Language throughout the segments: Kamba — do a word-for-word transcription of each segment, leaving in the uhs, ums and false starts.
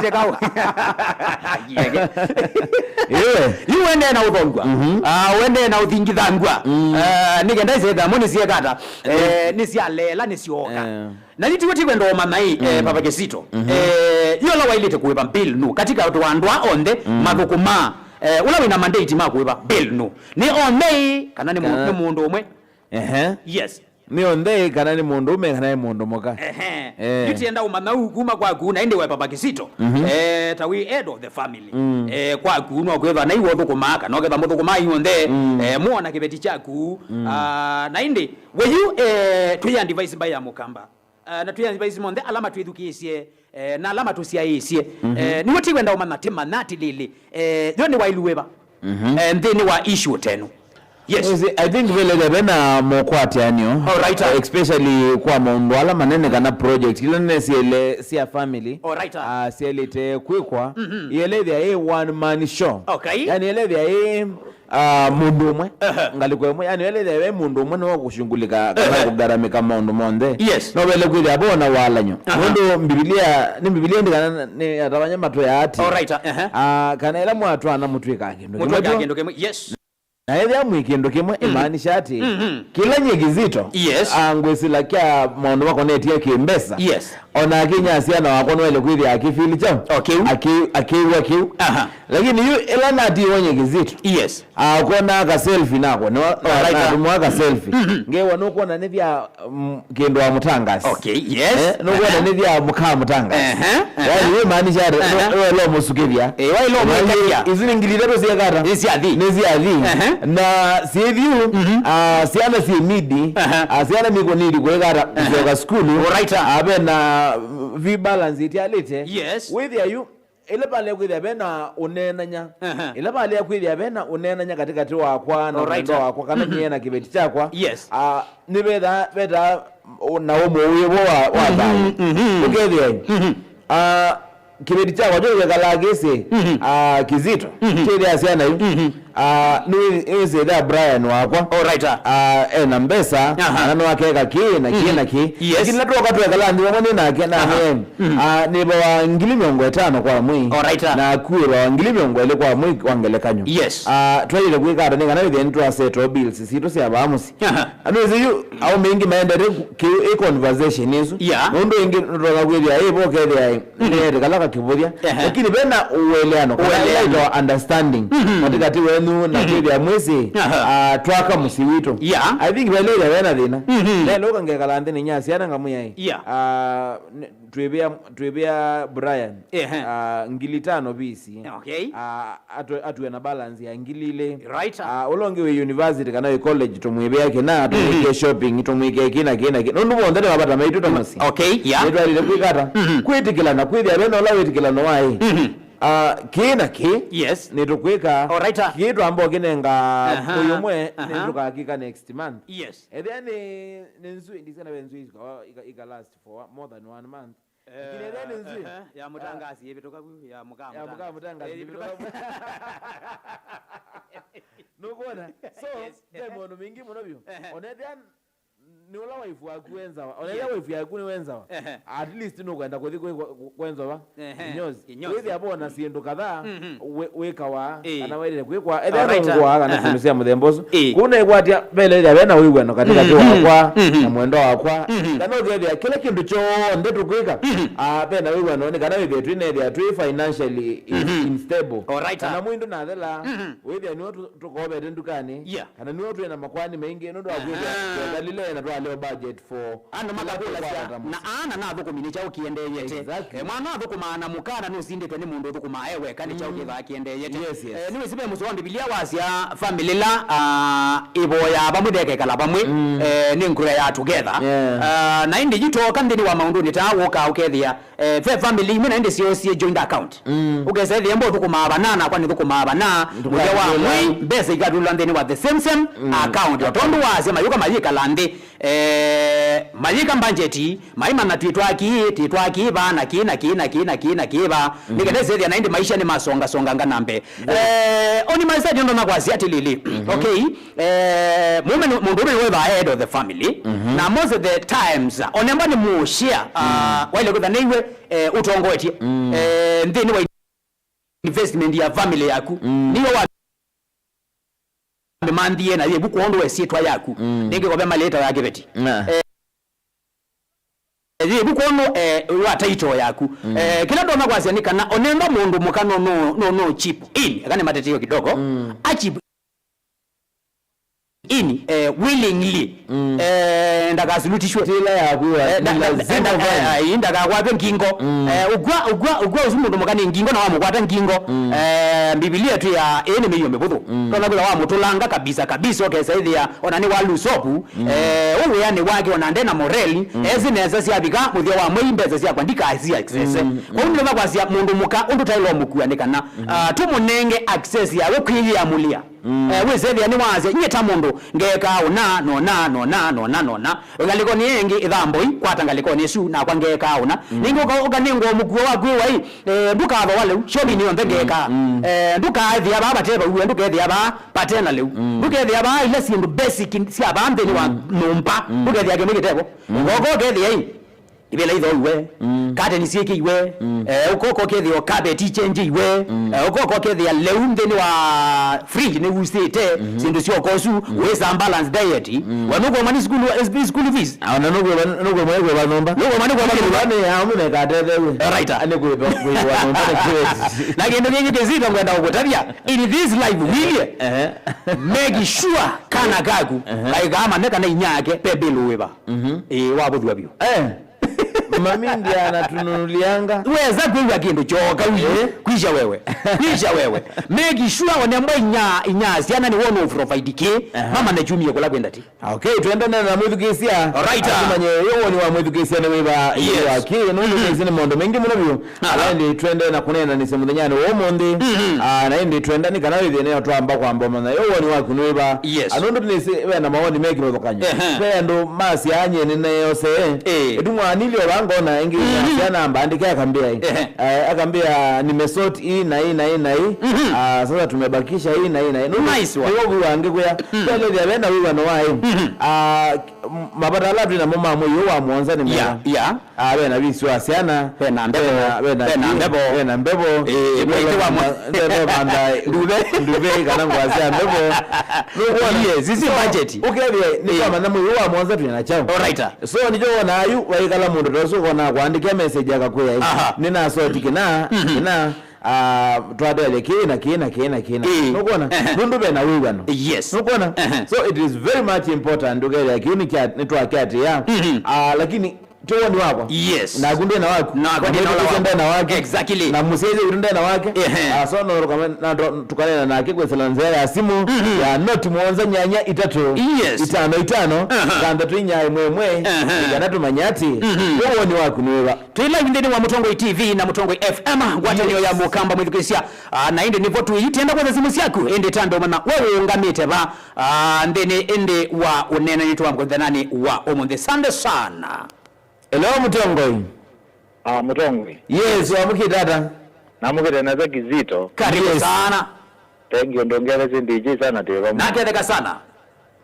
Chekao. Ĩĩ. Yu wendee na ũthongwa. Mhm. Ah, wendee na ũthingithangwa. Mm. Ah, nĩkenda isetha mo nĩsiekata. Eh, nĩsyaleela, nĩsyooka. Eh. Na yu tiwe tikwenda ũmanya ĩ, eh, Papa Kizito. Mhm. Eh, yu ũla waĩlĩte kũĩva bill nũ katika andũ aa onthe mathũkũmaa, eh, ũla wĩna mandate ma kũĩva bill nũ? Nĩ onthe ĩ, kana nĩ mũ-, kana nĩ mũndũ ũmwe? Ehe. Yes. Nĩ onthe ĩ, kana nĩ mũndũ ũme, kana nĩ mũndũ mũka? Ehe. Eh. Yu tienda ũmanya ũu kuma kwaku, na ĩndĩ we Papa Kizito, mhm, eh, ta wĩ head of the family. Mm. Eh, kwaku no kwĩthwa na iwe ũthũkũmaa, kana ũketha mũthũkũmaa inyuonthe, mm, eh, mũona kĩveti kyaku. Mm. Ah, na ĩndĩ, we yu, eh, twĩ advice by ya Mũkamba. Eh, na twĩ advice monthe ala matwĩthukĩĩsye, eh, na ala matũsyaĩĩsye. Mhm. Eh, nĩwe tikwenda ũmanya, tĩmanya atĩlĩlĩ, eh, yo nĩ wailu wĩva? Mhm. Eh, nthĩnĩ wa issue tenu. Yes. Yes, I think vele ve na mũkwatĩanĩo, all right, ah, especially kwa maũndũ ala manene kana project ila nene syele sya family, all right, ah, ah, syelĩte kwĩkwa, mhm, yelethĩa ĩ one man show. Okay. Yani yelethĩa ĩ, ah, mũndũ ũmwe, aha, ngalĩko ĩmwe, yani yelethĩa ĩ mũndũ ũmwe nĩwe kũshungulika kana, aha, kũgaramĩka maũndũ monthe. Yes. No vele kwĩthĩa vona walany'o. Aha. Nũndũ Mbivilia, nĩ Mbivilia ĩndĩ kana nĩ atavany'a matwĩa atĩ, all right, aha, ah, kana ĩla mwatwaana mũtwĩkaa kĩndũ kĩmwe. Mũtwĩkaa kĩndũ kĩmwe. Yes. Na ethĩa mwĩ kĩndũ kĩmwe, mm, ĩmaanisha atĩ, mhm, kĩla nyie Kizito, yes, ah, ngwĩsĩla kya maũndũ makonetye kĩmbesa, yes, o nake nyasya na wakwa nĩwaĩle kwĩthĩa akĩfeel kyaũ? O kĩu. Akĩ-, akĩw'a kĩu. Aha. Lakini yu ĩla natiiwe nyie Kizito, yes, ah, ũkonaa ka selfie nakwa, nĩwa-, na-, all right, natũmĩwa ka selfie. Mhm. Ngewa nũkwona nĩthya mm, kĩndũ wa mũtangasi. Okay, yes. Eh, nũkwona, aha, nĩthya mũkaa mũtangasi. Ehe, ehe. Yani, wĩmaanisha atĩ, aha, nĩwaĩle ũmũsukĩthya. Eh, waĩle ũmũĩkĩthya. Isu nĩ ngili itatũ syekata. Nĩ syathi. Nĩ syathi. Ehe. Na syĩthiu, mhm, ah, syana syĩ nidi, aha, ah, syana niko nidi kwĩkata, aha, kũsyoka sukulu. All right. Ah, ve na vi balance itialĩte. Yes. Wĩthĩa yu, ĩla valea kwĩthĩa ve na ũneenany'a, aha, ĩla valea kwĩthĩa ve na ũneenany'a katĩkatĩ wakwa na, all right, mwendwa wakwa, kana, mhm, nyie na kĩveti kyakwa, yes, ah, nĩvethaa, vetaa na ũmwe wĩvo wa, wa, mhm, thayũ. Mhm. Ũkethĩa, mhm, ah, kĩveti kyakwa kyo kĩkalaa kĩsĩ, mhm, ah, Kizito, mhm, kĩthĩa syana yu. Mhm. Ah, nĩ, nĩwĩsĩthĩa Brian wakwa. All right, ah. Ah, ena mbesa, aha, na no akeka kĩ, na kĩ, mhm, na kĩ. Yes. Lakini natwoka twekala nthĩ vamwe nĩ nake, na, aha, nĩ, mhm, ah, nĩvawa ngili mĩongo ĩtano kwa mwei. All right, ah. Na akuĩvawa ngili mĩongo ĩlĩ kwa mwei kwa ngelekany'o. Yes. Ah, twaĩle kwĩka ata nĩ kana wĩthĩe nĩtwasettle bills sitũ sya vaa mũsyĩ? Aha. Andũ ĩsĩ yu, aũme aingĩ maendete kĩu, ĩ conversation ĩsu. Yeah. Nũndũ ĩngĩ nũtonya kwĩthĩa ĩ vo kethĩa ĩ, mhm, nĩete kala kakĩvũthya. Ehe. Lakini ve na ũeleano, kana, ũeleano, ĩla ĩtawa understanding, mhm, katĩkatĩ wenyu na, mhm, kwĩthĩa mwĩsĩ, aha, ah, twaka mũsyĩ witũ. Yeah. I think vailethya ve na thĩna. Mhm. Nelo kangekala nthĩ nĩ nyasya na ngamwĩa ĩ. Yeah. Ah, nĩ-, twĩvĩa, twĩvĩa Brian, ehe, ah, ngili tano visi. Okay. Ah, atwe-, atue na balance ya ngili ilĩ. Right. Ah, ũla ũngĩ wĩ university kana wĩ college, tũmwĩvĩa kĩna, tũmwĩkĩe, mm, shopping, tũmwĩkĩe kĩna, kĩna, kĩna. Nũndũ vonthe nĩ mavata maitũ ta mũsyĩ. Okay, yeah. Nĩtwaĩlĩte kwĩka ata? Mhm. Kwĩtĩkĩlana, kwĩthĩa ve na ũla wĩtĩkĩlano waĩ. Mhm. Ah, kĩna kĩ, yes, nĩtũkwĩka. All right, ah. Kĩ twamba ũkĩnenga, aha, mũi ũmwe, aha, nĩtũkakĩka next month. Yes. Ethĩa nĩ, nĩ nzw'ĩ, ndisana ve nzw'ĩ ika, ika, ika last for more than one month. Lakini ethĩa nĩ nzw'ĩ. Eh, ehe, ya mũtangasi ĩvĩtũka vu, ya mũkaa, ya mũkaa mũtangasi. Mũtangasi. Eh, ĩvĩtũka vu. Nũkwona? So, yes, ve maũndũ maingĩ mũno vyũ. Ehe. Ona ethĩa nĩ ũla waifu waku wenzawa. Ona ethĩa, yes, waifu yaku nĩ wenzawa. Ehe. At least nũkwenda kũthi kwĩ-, kũ-, kwenzova. Ehe. Kinyozi. Kinyozi. Wĩthĩa vona syĩndũ kadhaa, mhm, wĩ-, wĩkawa, ĩĩ, kana waĩlĩte kwĩkwa. Ethĩa, all right, nũngũaa kana, aha, syĩndũ sya mũthemba ũsu. Ĩĩ. Kũu naĩkwatya, velethĩa ve na wĩw'ano katĩkatĩ, mhm, wakwa, mhm, na mwendwa wakwa. Mhm. Kana ũkethĩa kĩla kĩndũ kyonthe tũkwĩka, mhm, ah, ve na wĩw'ano, nĩ kana wĩthĩe twĩnethĩa twĩ financially in-, mhm, instable. All right, kana ah, mwĩndũ nathela, mhm, wĩthĩa nĩwe tũ-, tũkovete ndukanĩ, yeah, kana nĩwe twĩ na makwani maingĩ, nũndũ wa kwĩthĩa, aha, twekalile na twaleo budget for andũ makakũlasya, na ana na athũkũmi nĩ kyaũ kĩendeeyete? Exactly. Eh, mwana athũkũmaa na mũka na nũsindĩtwe nĩ mũndũ ũthũkũmaa e weka, nĩ kyaũ, mm, kĩthaa kĩendeeyete? Yes, yes. Eh, nĩwĩsĩ ve mũsoa wa Mbivilia wasya family la, ah, ĩvoyaa vamwe, thekekala vamwe, mm, eh, nĩ ngũya ya together. Yeah. Ah, na ĩndĩ yu tooka nthĩnĩ wa maũndũnĩ taa, wũkaa ũkethĩa, eh, ve family imwe na ĩndĩ syosie joint account. Mm. Ũkesa ĩthĩa mbo ũthũkũmaa vana, nakwa nĩthũkũmaa vana, mũthya wa mwei, mbesa ikatwĩlwa nthĩnĩ wa the same, same, mm, account. O tondũ wasya mayũka mayĩkala nthĩ, Eh, mayĩka mbanjeti, maimanya twĩtwa kĩĩ, twĩtwa kĩĩ va, na kĩĩ, na kĩĩ, na kĩĩ, na kĩĩ, na kĩĩ va. Nĩ kenda ĩsethĩa na ĩndĩ maisha nĩ masongasonganga na mbee. Eh, oni maisha ndio ndona kwasya atĩlĩlĩ. Okay. Eh, mũme nĩ- mũndũ ũme nĩwe va head of the family. Na most of the times, onemba nĩ mũshia, uh, waile kwĩtha nĩiwe, eh, ũtongoetye. Eh, nthĩnĩ wa investment ya family yaku. Nĩyo wa mĩmanthie na yĩvu kwondũ we syĩtwa yaku. Nĩngĩ kove malĩta ya kĩveti. Na. Eh, yĩvu kwondũ, eh, wa title yaku. Eh, kĩla ndona kwasya nĩ kana onemba mũndũ mũka no, no, no, no chip in. Eka nĩmateteo kidogo. A chip in, eh, willingly. Eh, ndakasulutishwe. Tila yaku ya Eh, nda- nda- lazima nda- ufanye. Eh, ai, ndakakwatwe ngingo. Eh, ũkw'a ũkw'a ũkw'a ũsu mũndũ mũka nĩ ngingo na wamũkwata ngingo. Eh, Mbivilia twĩ ya ĩĩ nĩ mĩio mĩvũthũ. Tona kwĩtha wamũtũlanga kabisa kabisa, ũkesa ĩthĩa ona nĩ walusopu. Eh, ũwĩanĩ wake ona nde na moreli. Esi nesa syavika mũthya wa mwei, mbesa syakwa ndikazi access. Kwoou nĩva kwasya mũndũ mũka ũndũ taĩlwa mũkua nĩ kana, ah, tũmũnenge access yawe kwĩyĩamũlĩa. Eh, wĩsethĩa nĩwaasya, nyie ta mũndũ ngeekaa ũna, nona, nona, nona, nona. Ngalĩkonĩ ĩngĩ ĩthamboi, kwata ngalĩkonĩ ĩsu, nakwa ngeekaa ũna. Nĩngĩ ũka- ũkanengwa mũkuo waku wĩ wai, eh, ndũkathoa lĩu, shopping yonthe ngeekaa. Eh, ndũkaethĩa vaa vate vau, ndũkethĩa vaa vate na lĩu. Ndũkethĩa vaa ila syĩndũ basic sya vaa nthĩnĩ wa nyũmba, ndũkethĩa kĩmwe kĩtevo. Ngoko ũkethĩa i, ivela ithoiwe, kateni syĩkĩiwe, eh, ũkoko ũkethĩa o carpet ichenjeiwe, eh, ũkoko ũkethĩa lĩu nthĩnĩ wa fridge nĩwusĩte, syĩndũ syoko ũsu, wĩsa balance diet, we nũkũma nĩ school, eh, school fees. Ah, ona nũkũma, nũkũma nĩ kwĩva nyũmba. Nũkũma nĩ kwĩva nyũmba. Nĩ amu nĩkatethewe. Right. Nĩ kwĩva, kwĩva nyũmba nĩ kĩveti. Na kĩndũ kĩngĩ kĩsito ngwenda kũkũtavya, in this life, Willie, ehe, make sure kana kaku, ehe, kaikamanya kana inyia yake pe bill wĩva. Mhm. Ĩĩ, wavũthw'a vyũ. Eh. Mami ndiye anatununulianga. Weza kwĩw'a kĩndũ kyoka wĩ. Eh? Kwisha wewe. Kwisha wewe. Make sure onembwa inya, inya syana nĩ wona provide kĩ. Aha. Mama nĩchumie kũla kwenda ti. Okay, twendane na mwĩthukĩĩsya. Alright. Atumanye yo woni wa mwĩthukĩĩsya nĩ wĩva. Yes. Wa kĩ, no mwĩthukĩĩsya nĩ maũndũ maingĩ mũno vyũ. Aha. Ala ĩndĩ twende na kũneenanĩsya mũthenyanĩ wa ũmũnthĩ. Mhm. Ah, na ĩndĩ twenda nĩ kana wĩthĩe nĩyo twamba kwamba ũmanya yo woni waku nĩ wĩva. Yes. Anũndũ nĩsĩ ve na mawoni me kĩvathũkany'o. Ehe. Ve andũ masyaa nyie nĩneose. Eh. Ĩtumwa nilyo vangona ĩngĩ, mhm, syana mbandĩke akambĩa ĩ. Ehe. Eh, akambĩa nimesort hii na hii na hii na hii. Mhm. Ah, sasa tumebakisha hii na hii na hii. Nice one. Nĩw'o vu wangĩ kwĩa. Mm. Twelethya ve na wĩw'ano wa ĩ. Mhm. Ah, m- mavata ala twĩ namo ma mwei ũũ wa mũonza nĩ mea. Yeah, yeah. Ah, ve na visi wa syana. Ve na mbevo. Ve na, ve na, ve na mbevo. Ve na mbevo. Eh, ve na mbevo. Nduve. Nduve kana ngwasya mbevo. Nũkwona? Yes, isi budget. Ũkethĩa nĩ, eh, twamanya mwei ũũ wa mũonza twĩ na kyaũ. Alright. So nĩkyo wonaa yu vaikala mũndũ ta ũsu ũkona kwandĩkĩa message akakwĩa, aha, nĩnasoti kĩna, mhm, kĩna, ah, twatele kĩĩ na kĩĩ na kĩĩ na kĩĩ na. Ĩĩ. Nũkwona? Ehe. Nũndũ ve na wĩw'ano. Yes. Nũkwona? Ehe. So it is very much important ũkethĩa kĩu nĩ kya- nĩtwakyatĩĩa. Mhm. Ah, lakini ti woni wakwa. Yes. Naku ndĩ na waku. Nakwa ndĩ na wakwa. Na mũsyaĩĩsya ndĩ na wake. Exactly. Na mũsyaĩĩsya witũ ndĩ na wake. Ehe. Ah, so no tũkame- na tũ- tũkaneena nake kwĩsĩla nzĩa ya simũ, mhm, ya noti mũonza nyanya itatũ, yes, itano itano, aha, thanthatũ inya ĩmwe ĩmwe, aha, nĩ kana tũmanye atĩ, mhm, nĩ woni waku nĩ wĩva. Twĩ live nthĩnĩ wa Mũtongoi T V na Mũtongoi F M, ngwatanĩo ya, yes, Mũkamba mwĩthukĩĩsya. Ah, na ĩndĩ nĩvo tũi, tienda kwetha simũ syaku, ĩndĩ tandũmana we ũũngamĩte va, ah, nthĩnĩ ĩndĩ wa ũneenanĩ twamũkũthananĩ wa ũmũnthĩ. Sande sana. Hello, Mũtongoi. Ah, Mũtongoi. Yes, wamũkĩte ata? Namũkĩte nesa kĩsito. Karibu, yes, sana. Thank you, ndongereze D J sana twĩ vamwe. Naketheka sana.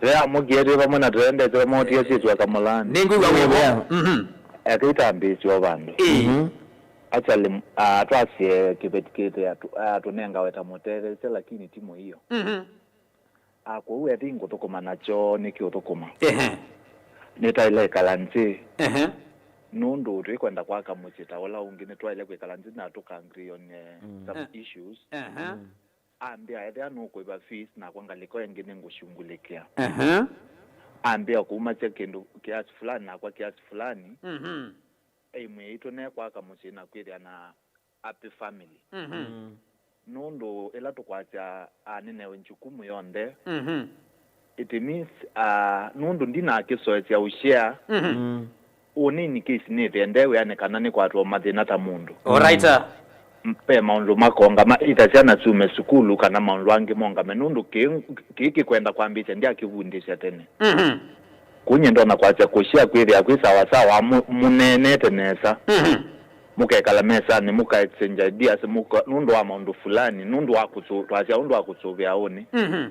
Tũyamũkie twĩ vamwe na tũendete vamwe ũtie syĩtwa kamũlaani. Nĩngwĩw'a wĩvo. Yeah. Mhm. Eka itambĩĩsyo vandũ. Ĩĩ. Mhm. Actually, ah, twasye kĩveti kĩte atu- ah, tũnengawe ta mũtetheesya, lakini ti mũio. Mhm. Ah, kwoou ethĩ ngũthũkũma nakyo nĩkĩũthũkũma. Ehe. Nĩtaĩle ĩkala nthĩ. Ehe. Nũndũ tũikwenda kwaka mũsyĩ ta ũla ũngĩ, nĩtwaĩle kwĩkala nthĩ na tũkaagreeone, mm, some, eh, issues. Ehe. Mm. Ambĩa, ethĩa nũkũĩva fees, nakwa ngalĩko ĩngĩ nĩngũshungulikia. Ehe. Ambĩa kũumasya kĩndũ kiasi fulani, nakwa kiasi fulani. Mhm. Aimwĩa itũ ne kwaka mũsyĩ na kwĩthĩa na happy family. Mhm. Mm. Nũndũ ĩla tũkwasya anĩnewe njukumu yonthe, mhm, it means, ah, nũndũ ndinakĩsoesya ũshare, mhm, mm, ũnini case nĩthĩe nde wĩanĩ kana nĩkwatwa mathĩna ta mũndũ. Alright. Mm. M- ve maũndũ makongama, either syana syume sukulu kana maũndũ angĩ mongame, nũndũ kĩĩ, kĩĩ kĩkwenda kwambĩĩsya ndyakĩvundĩsya tene. Mhm. Kũu nyie ndonya kwasya kũshare kwĩthĩa kwĩ sawa sawa, mũ-, mũneenete nesa. Mhm. Mũkekala mesanĩ, mũka exchange ideas, mũka, nũndũ wa maũndũ fulani, nũndũ wa kũsũ-, twasya ũndũ wa kũsũvĩa ũnĩ. Mhm.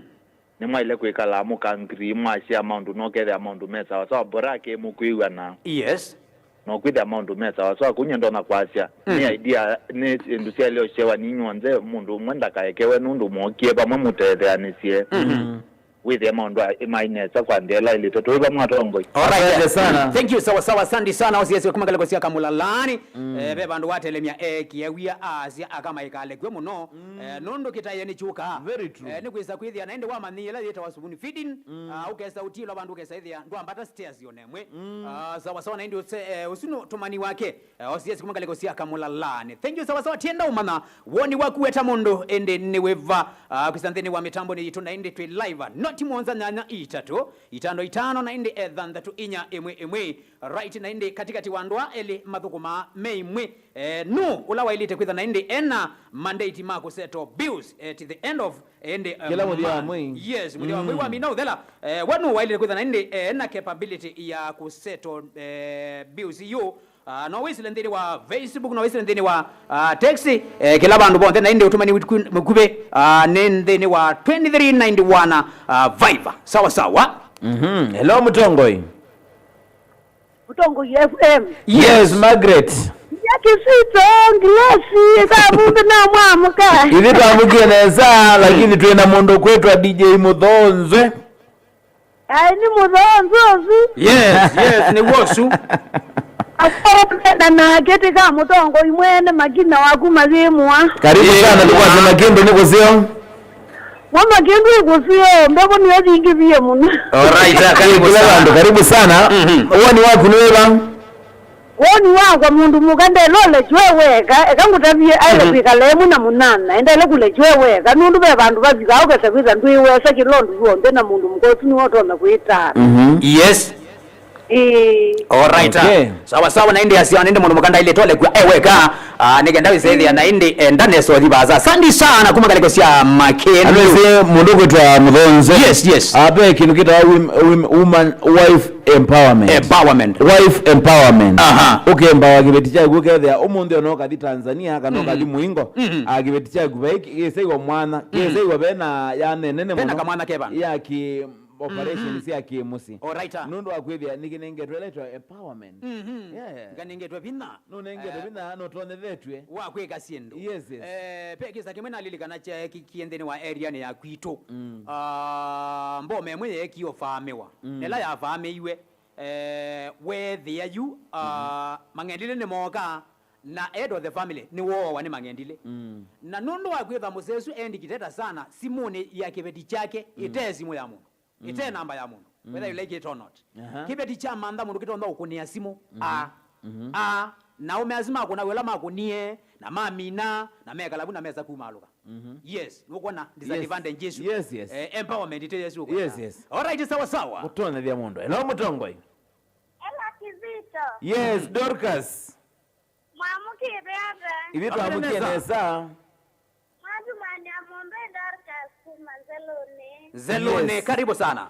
Nĩmwaĩle kwĩkalaa mũka agree, mwashare maũndũ, na ũkethĩa maũndũ me sawa sawa, bora kĩ mũkwĩw'ana. Yes. Na ũkwĩthĩa maũndũ me sawa sawa, kũu nyie ndonya kwasya. Mhm. Nĩ idea, nĩ ĩndũ syaĩle ũshewa ninyw'onthe, mũndũ ũmwe ndakaekewe nũndũ mwokie vamwe mũtetheanĩsye. Mhm. Wĩthĩe maũndũ aa mai nesa kwa nthĩa ĩla ĩlĩte. Tũĩ vamwe atongoi. All right. Asante sana. Thank you, sawa sawa, asante sana. Osieswe kuma ngalĩko sya Kamũlalani. Mm. Eh, ve vandũ watelemya ekiawia aasya aka maikalekwe mũno. Mm. Eh, nũndũ kĩtaĩe nĩ kyũkaa. Very true. Eh, nĩ kwĩsa kwĩthĩa na ĩndĩ wamanyie ĩla yĩtawa spoon feeding. Mm. Ah, ũkesa ũtilwa vandũ ũkesa ĩthĩa ndwambata stairs ona ĩmwe. Mm. Ah, sawa sawa, na ĩndĩ ũse-, eh, ũsu nĩ ũtũmani wake. Eh, osiesye kuma ngalĩko sya Kamũlalani. Thank you, sawa sawa, tienda ũmanya woni waku weta mũndũ, ĩndĩ nĩ wĩva, ah, kwĩsa nthĩnĩ wa mĩtambo nĩ yitũ, na ĩndĩ twĩ live, noti mũonza nyanya itatũ, itano itano, na ĩndĩ, eh, thanthatũ inya ĩmwe ĩmwe. Right, na ĩndĩ katikati wa andũ aa elĩ mathũkũmaa me ĩmwe, eh, nũ ũla waĩlĩte kwĩtha na ĩndĩ ena mandate ma kũsettle bills at the end of, eh, ĩndĩ, eh, kĩla mũthya wa month. Mwei. Yes, mũthya wa mwei wa, mm, mina ũthela, eh, we nũ waĩlĩte kwĩtha na ĩndĩ, eh, ena capability ya kũsettle, eh, bills yu. Ah, no wĩsĩle nthĩnĩ wa Facebook, no wĩsĩle nthĩnĩ wa, ah, text, eh, kĩla vandũ vonthe, na ĩndĩ ũtũmani witũ mũkuvĩ, ah, nĩ nthĩnĩ wa twenty three ninety one, ah, Viber. Sawa sawa. Mhm. Hello, mũtongoi. Mũtongoi F M. Yes, Margaret. Ya Kĩsito, Ngilasi, ka mũndũ na mwamũka. Ithyĩ twamũkie nesa, lakini twĩ na mũndũ kwĩtwa D J Mũthonzwe. Ai, nĩ mũthonzwe ũsu. Yes, yes, nĩ w'o ũsu. Akwenda nake tika mũtongoi mwene makina waku mathĩmũa. Karibu sana, tukwasema kĩndũ nĩ kũseo. Mama kĩndũ ĩkũseo, mbevo nĩyo thingithie mũno. All right, ah, karibu sana. Karibu sana. Mhm. Woni waku nĩ wĩva? Woni wakwa, mũndũ mũka ndele ũlekya e weka, eka ngũtavye aĩle, mhm, kwĩkala ĩmwe na mũnana, endele kũlekya e weka, nũndũ ve vandũ vavikaa ũkesa kwĩtha ndwĩwesa kĩla ũndũ w'onthe, na mũndũ mũka ũsu nĩwe ũtonya kwĩtaana. Mhm. Yes. Ĩĩ. All right. Okay. Sawa sawa, na ĩndĩ asya, na ĩndĩ mũndũ mũka ndaĩlĩte ũlekya e weka, ah, nĩ kenda wĩsethĩa na ĩndĩ enda nesa ũthi vaasa. Asante sana kuma ngalĩko sya Makĩndũ. Andũ ĩsĩ mũndũ kwĩtwa Mũthonzwe. Yes, yes. Ah, ve kĩndũ kĩtawa wim-, wim-, woman, wife empowerment. Empowerment. Wife empowerment. Aha. Ũkembawa kĩveti kyaku, ũkethĩa ũmũnthĩ ona ũkathi Tanzania, kana, mhm, ũkathi mũingo, mhm, ah, kĩveti kyaku vai kĩ-, kĩsaiwa mwana, mhm, kĩsaiwa vena ya nene mũno, kena kamwana ke vandũ ya kĩ operation, mhm, sya kĩmũsyĩ. Alright. Nũndũ wa kwĩthĩa nĩkĩnengetwe ĩla ĩtwa empowerment. Mhm. Yeah. Nganengetwe vinya. Nũnengetwe, eh, vinya, nũtonyethetw'e wa kwĩka syĩndũ. Yes, yes. Eh, pe kĩsa kĩmwe nalilikana kyeekikie nthĩnĩ wa area-nĩ ya kwitũ. Mm. Ah, mboma ĩmwe yeekie ũfaamĩwa. Mm. Ĩla yafaamĩiwe, eh, weethĩa yu, ah, mhm, mang'endilĩ nĩmooka, na head of the family nĩwoowa nĩ mang'endilĩ. Mm. Na nũndũ wa kwĩtha mũsee ũsu e ndikiteta sana, simũnĩ ya kĩveti kyake, mm, ĩte simũ ya mũndũ. Mm. Ĩte namba ya mũndũ, whether you like it or not. Aha. Kĩveti kya mantha mũndũ kĩtonya ũkũnĩa simũ. Mhm. A. Mhm. A. Na ũme asu makũna wĩla makũnie, na mamina, na mekala vu na mesa kumaalũka. Mhm. Yes, nũkwona disadvantage isu. Yes, yes. Eh, empowerment ite Yesu ũkwona. Yes, yes. All right, sawa sawa. Kũtonyethya mũndũ. Hello, mũtongoi. Ela Kizito. Yes, Dorcas. Mwamũkĩte ata? Ithyĩ twamũkie nesa. Mwatumania mũndũ e Dorcas kuma Nzelũnĩ. Nzelũnĩ, yes, karibu sana.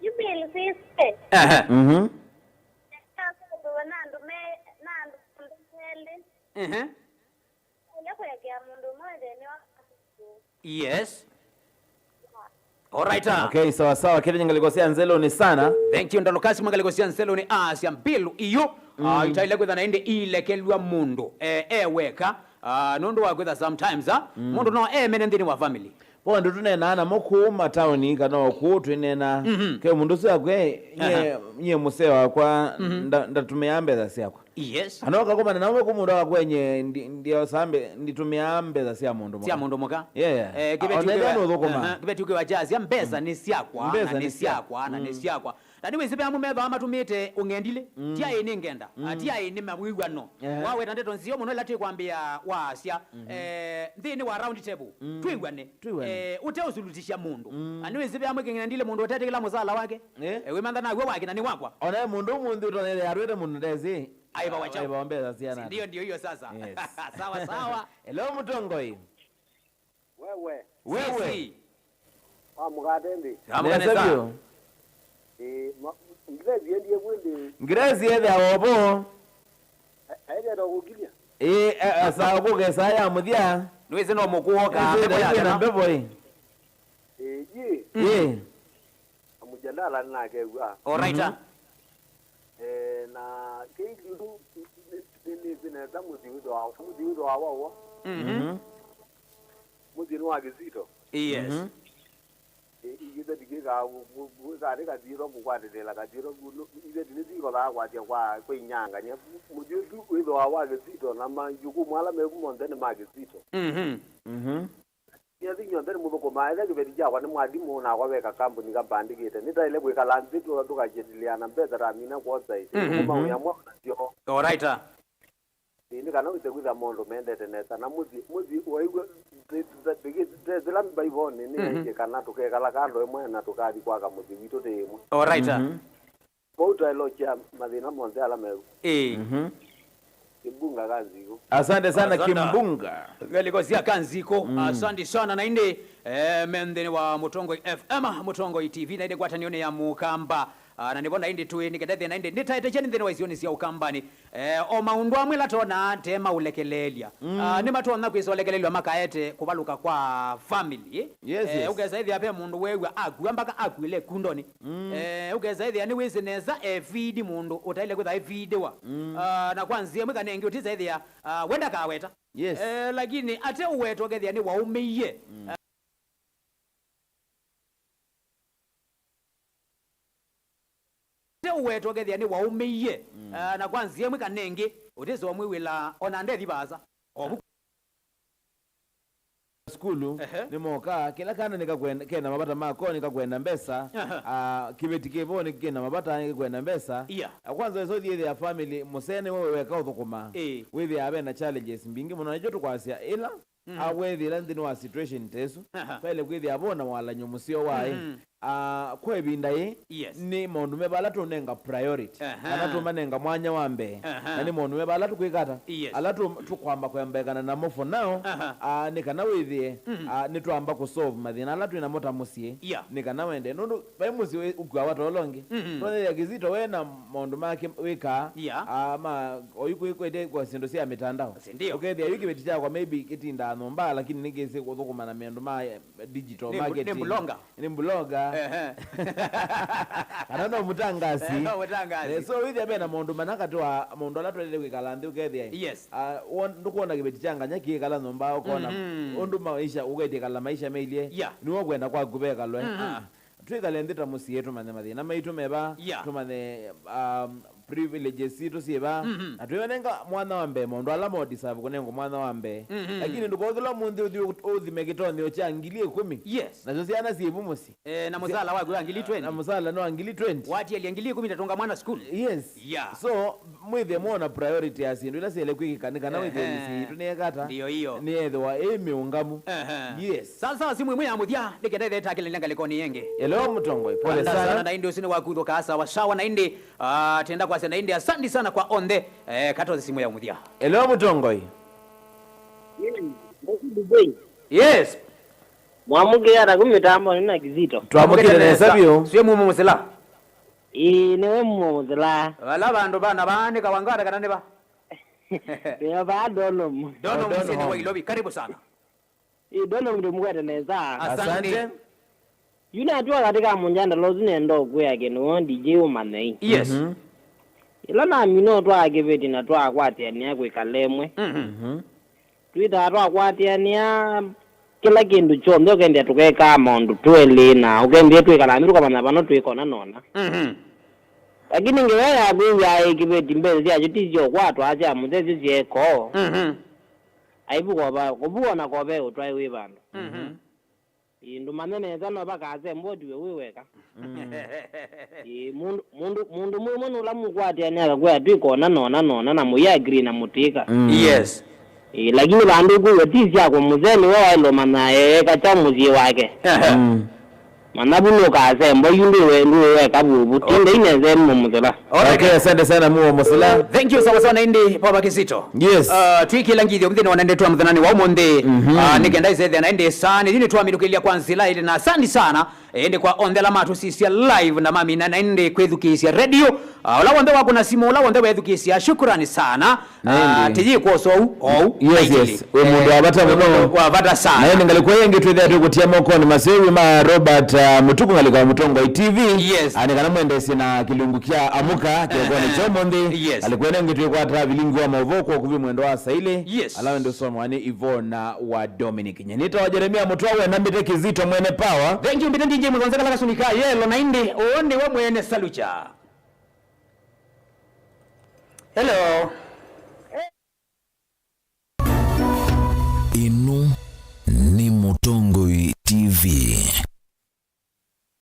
Yu Bill sister. Ehe. Mhm. Nĩkasũthũa na andũ me, na andũ elĩ. Ehe. Ũla kũekea mũndũ ũmwe thĩnĩ wa Yes. Alright, ah. Okay, sawa sawa. Kĩveti ngalĩko sya Nzelũnĩ sana. Thank you, Ndolokasi, mwa ngalĩko sya Nzelũnĩ, ah, sya Mbilu iyo. Ah, mm, itaile kwĩtha na ĩndĩ ilekelw'a mũndũ, eh, e weka. Ah, nũndũ wa kwĩtha sometimes, ah, mm, mũndũ no emene nthĩnĩ wa family. Kwa andũ tũneenaa namo kũu mataoni kana o kũu twĩneena, mhm, ke mũndũ ũsu akwe, nye, aha, nye mũsee wakwa, mhm, nda-, ndatũmĩaa mbesa syakwa. Yes. Kana ũkakomana nawe kũ mũndũ akakwenye ndi-, ndiosaa mbe-, nditũmĩaa mbesa sya mũndũ mũka. Sya mũndũ mũka. Yeah, yeah. Eh, kĩveti ona ethĩwa ũkĩwa-, nũthũkũmaa. Aha, kĩveti ũkĩwa kyasya, "Mbesa, mm, nĩ syakwa, mbesa na nĩ nĩ sya-, syakwa, na nĩ, mm, syakwa." Na nĩwĩsĩ ve amwe methĩwa matũmĩte ũng'endilĩ, mm, ti aĩ nĩ ngenda, mm, ti aĩ nĩ mawĩw'ano. Eh. Waweta ndeto nzeo mũno ila twĩkwambĩa waasya, mhm, eh, nthĩnĩ wa round table, mm, twĩw'ane. Twĩw'ane. Eh, ũteũsulutisya mũndũ. Mm. Na nĩwĩsĩ ve amwe kĩng'endilĩ mũndũ ũtetĩkĩla mũsala wake. Eh? Eh, wĩmantha naw'o wake na nĩ wakwa. Ona e mũndũ ũmũnthĩ ũtonyethĩa atwĩte mũndũ ndesĩ. Aivawa chao. Aivawa mbesa sya nake. Ndio, ndio hiyo sasa. Yes. Sawa, sawa. Hello, mũtongoi. Wewe. Wewe. Sisi. Wa mũkate nthĩ. Amka nesa. Nesa vyũ. Eh, ma-, Ngiresi endie kwĩndĩ. Ngiresi ethĩawa ovo. Aethĩawa kũkilya. Ĩĩ, e- e- saa kũkesa ya mũthya. Nĩwĩsĩ no mũkũoka. Ĩĩ, mbevo ya ĩĩ, na kana. Mbevo ĩ. Ĩĩ, yĩ. Ĩĩ. Amujadala nake wa. Alright. Mhm. Eh, na kĩiliu nĩnĩsĩ nesa mũsyĩ wĩthĩwa mũsyĩ wĩthĩwa wawo. Mhm. Mhm. Mũsyĩ nĩ wa Kĩsito. Yes. Mhm. Ĩtheti kĩkaa kĩkarĩ kathitho kũkwatĩlĩla kathitho. Itheti nĩsyĩkothaa kwasya kwa kwĩnyangany'a. Mũsyĩ ũsu wĩthĩwa wa Kĩsito na majukumu ala meku monthe nĩ ma Kĩsito. Mhm. Mhm. Nĩathi nyonthe nĩmũthũkũmaa. Etha kĩveti kyakwa nĩ mwalimũ, nakwa ve kakambuni kambandĩkĩte, nĩtaĩle kwĩkala nthĩ tũ- tũkajadiliana mbesa tamina kwosa ĩ. Mhm. Nĩthũkũma wĩa mwaũ nasyo. Alright. Ĩĩ, nĩ kana wĩse kwĩtha maũndũ mendete nesa. Na mũsyĩ, mũsyĩ waigua, tĩ- tĩ- tĩ- tĩ- tĩla mbaivonĩ nĩyaisye, mhm, kana tũkekala kando ĩmwe na tũkathi kwaka mũsyĩ witũ tĩ ĩmwe. Alright. Mhm. Vau twaelokya mathĩna monthe ala meku. Ĩĩ. Mhm. Kimbunga Kanziku. Asante sana. Asante. Kimbunga. Ngalĩko sya Kanziku. Mm. Asante sana na ĩndĩ, eh, me nthĩnĩ wa Mũtongoi F M, Mũtongoi T V, na ĩndĩ ngwatanĩonĩ ya Mũkamba. Ah, na nĩvo na ĩndĩ twĩ, nĩ kenda thĩna ĩndĩ nĩtaete kyeni nthĩnĩ wa isionĩ sya Ũkambanĩ. Eh, o maũndũ amwe la tona te maũlekeleelya. Mm. Ah, nĩmatonya kwĩsa ũlekeleelya makaete kũvalũka kwa family, eh? Yes, eh, yes. Ũkesa ĩthĩa ve mũndũ weew'a akua mpaka akuĩle kundoni. Mm. Eh, ũkesa ĩthĩa nĩwĩsĩ nesa efidi mũndũ ũtaĩle kwĩtha efidiwa. Mm. Ah, na kwa nzĩa ĩmwe kana ĩngĩ ũtisa ĩthĩa, ah, wenda kaweta. Yes. Eh, lakini ate ũweta ũkethĩa nĩ waũmĩie. Mm. Ate ũweta ũkethĩa nĩ waũmĩie. Mm. Ah, na kwa nzĩa ĩmwe kana ĩngĩ ũtisa ũmwĩw'ĩla ona ndethi vaasa. Ovu. Sukulu, ehe, nĩmokaa, kĩla kana nĩkakwenda, kena mavata mako, nĩkakwenda mbesa. Aha. Ah, kĩveti kĩvo nĩkĩna mavata, nĩkĩkwenda mbesa. Yeah. Ah, kwanza wesa ũthiĩ ĩthĩa family mũsene we weka ũthũkũmaa. Ĩĩ. Wĩthĩaa ve na challenges mbingĩ mũno, na nĩkyo tũkwasya ĩla, mhm, awethĩla nthĩnĩ wa situation ta ĩsu, aha, twaĩle kwĩthĩa vo na walany'o mũseo wa ĩ. Mhm. Ah, kwa ĩvinda yĩĩ, yes, nĩ maũndũ meva ala tũnenga priority, aha, kana tũmanenga mwanya wa mbee? Aha. Na nĩ maũndũ meva ala tũkwĩka ata? Yes. Ala tũ- tũkwamba kwambaĩkana namo for now, aha, ah, nĩ kana wĩthĩe, mhm, ah, nĩtwamba kũsolve mathĩna ala twĩ namo ta mũsyĩ, yeah, nĩ kana wende. Nũndũ vai mũsyĩ wĩ- ũkuawa ta ũla ũngĩ. Mhm. Nonethĩa Kĩsito we na maũndũ make wĩkaa, yeah, ah, ma oyu kwĩ- kwĩte kwa syĩndũ sya mĩtandao. Si ndio? Ũkethĩa yu kĩveti kyakwa maybe kĩtindaa nyũmba, lakini nĩkĩsĩ kũthũkũma na maũndũ ma, eh, digital marketing. Nĩ mbu- nĩ mbulonga. Nĩ mbulonga. Ehe. Kana no mũtangasi. Eh, no mũtangasi. Eh, so wĩthĩa ve na maũndũ mana katĩ wa maũndũ ala twaĩlĩte kwĩkala nthĩ ũkethĩa. Yes. Ah, won- ndũkwona kĩveti kya nganya kĩkala nyũmba ũkona, mhm, ũndũ maisha ũkethĩa kala maisha mailyĩ. Yeah. Nĩwe kwenda kwaku vekalwe. Mhm. Ah, twĩkale nthĩ ta mũsyĩ tũmanye mathĩna maitũ meva, yeah, tũmanye, um, privileges sitũ syĩva, mhm, na twĩvanenga mwanya wa mbee maũndũ ala mo deserve kũnengwa mwanya wa mbee. Mhm. Lakini ndũkothĩlwa mũnthĩ ũthi ũ- ũthime kĩtonyeo kya ngili ĩkũmi. Yes. Nasyo syana syĩvu mũsyĩ. Eh, na mũsala waku wa ngili twenty. Na mũsala nĩ wa ngili twenty. Watielya ngili ĩkũmi tatũnga mwana school. Yes. Yeah. So, mwĩthĩe mwona priority ya syĩndũ ila syaĩle kwĩkĩka nĩ kana wĩthĩe, ehe, mĩsyĩ yitũ nĩyekata. Ndio hiyo. Nĩyethĩwa ĩ mĩũngamu. Ehe. Yes. Sasa simu ĩmwe ya mũthya nĩkenda ĩthetakĩlĩlya ngalĩkonĩ yĩngĩ. Hello, Mũtongoi. Pole sana. Sana na ĩndĩ ũsu nĩ wakuthũkaa sawa sawa na ĩndĩ, ah, tenda kwasya na ĩndĩ asante sana kwa onthe. Eh, katoze simu ya mũthya. Hello, Mũtongoi. Yes. Mwamũkĩe ata kũ mĩtambonĩ na Kĩsito? Twamũkĩte nesa vyũ. Sio mumo mũsila. Ĩĩ, nĩwe mumo mũsila. Vala vandũ vana vaa nĩ Kawangwata kana nĩ va? Nĩyo vaa Donholm. Donholm, Donholm. Mũsyĩnĩ wa Ilovi. Karibu sana. Ĩĩ, Donholm ndĩmũkwete nesa. Asante. Asante. Yu natw'a katĩ ka mũnyandala ũsu nenda ũkwĩa kĩndũ, we D J ũmanye. Yes. Mhm. Ĩla namina ũtwaa kĩveti na twakwatĩanĩa kwĩkala ĩmwe. Mhm. Mhm. Twĩtaa twakwatĩanĩa kĩla kĩndũ kyonthe, ũkendĩa tũkekaa maũndũ twelĩ, na ũkendĩa twĩkala nthĩ tũkamanya vano twĩkona nona. Mhm. Lakini ngewa yaku ĩw'aa ĩ kĩveti, mbesa syakyo ti syokwatwa sya mũthesyo syeekoo. Mhm. Aivu kova, kũvuwa na kove ũtwae wĩ vandũ. Mhm. Ĩĩ, ndũmanye nesa no vakasemba ũtiwe wĩ weka. Mm. Ĩĩ, mũndũ, mũndũ, mũndũ mwĩmwe nũla mũkwatĩanĩa akakwĩa twĩkona nona nona na mũyĩ agree na mũtĩka. Mm. Yes. Ĩĩ, lakini vandũ ũkwĩw'a ti syakwa mũsee nĩwe waĩle ũmanya eeka kya mũsyĩ wake. Ehe. Mm. Manya vu nũkasemba, yu ndwĩwe, ndwĩweka vuvu. Tinda inezeni mũmũthela. Alright. Okay, asante sana Muo Musila. Thank you sawa sawa na ĩndĩ Baba Kizito. Yes. Uh, twikila ngithyo mthini wa nende twa mthanani wa ũmũnthĩ. Mhm. Uh, nĩkenda isethĩa na ĩndĩ saa nĩ thini twaminũkĩlya kwa nzila ĩndĩ na asante sana. Ĩndĩ kwa onthe ala matũsisya live na mamina na ĩndĩ kwĩthukĩĩsya redio, ah, ũla wonthe wakũna simũ, ũla wonthe wethukĩĩsya, shukrani sana. Na ĩndĩ. Ah, tĩyĩkwosa ou, ou, yes, yes. Wĩ mũndũ wa vata mũno. Wĩ mũndũ wa vata sana. Na ĩndĩ ngalĩko ĩngĩ twĩthĩa twĩkũtia mokonĩ maseo ma Robert, ah, Mũtuku, ngalĩko ya Mũtongoi T V. Yes. Ah, nĩ kana mwendeesye na kĩlungu kya Amũka kĩokonĩ kya ũmũnthĩ. Yes. Ngalĩko ĩno ĩngĩ twĩkwata vilingi wa maũvoo kwa ũkuvĩ mwendo wa saa ilĩ. Yes. Ala wende ũsomewa nĩ Ivona wa Dominic. Nye nĩtawa Jeremia Mũtwa, we nambĩte Kizito Mwene Power. Thank you, mbĩte D J Mũthonze kala kasuni ka yellow, na ĩndĩ ũũ nĩwe mwene Salucha. Hello.